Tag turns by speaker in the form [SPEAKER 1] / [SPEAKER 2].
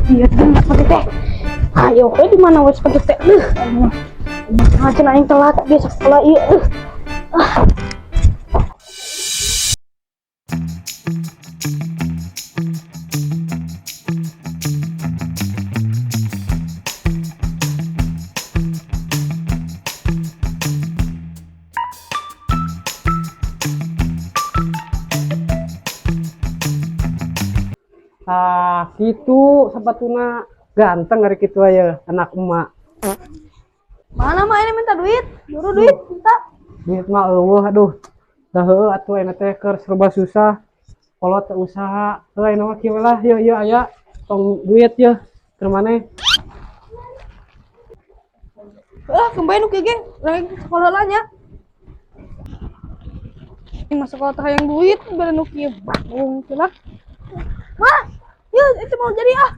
[SPEAKER 1] Iya, sepatu teh. Ayo, we di mana we sepatu teh? Aduh, aing mah cenah aing telat dia sekolah ieu. Ah.
[SPEAKER 2] Ah, gitu sepatuna ganteng hari kitu aya anak emak.
[SPEAKER 1] Mana mah ini minta duit? Buru duit minta.
[SPEAKER 2] Duit mah eueuh, aduh. Dah heueuh atuh ayeuna teh keur serba susah. Kolot teu usaha. Heuh, ayeuna mah kieu lah, yeuh yeuh aya tong duit yeuh. Keur maneh?
[SPEAKER 1] Ah, kembali nu kieu ge, lagi sekolah lah nya. Ini masuk sekolah teh hayang duit, bere nu kieu bagong lah. Mah, ya itu mau jadi ah.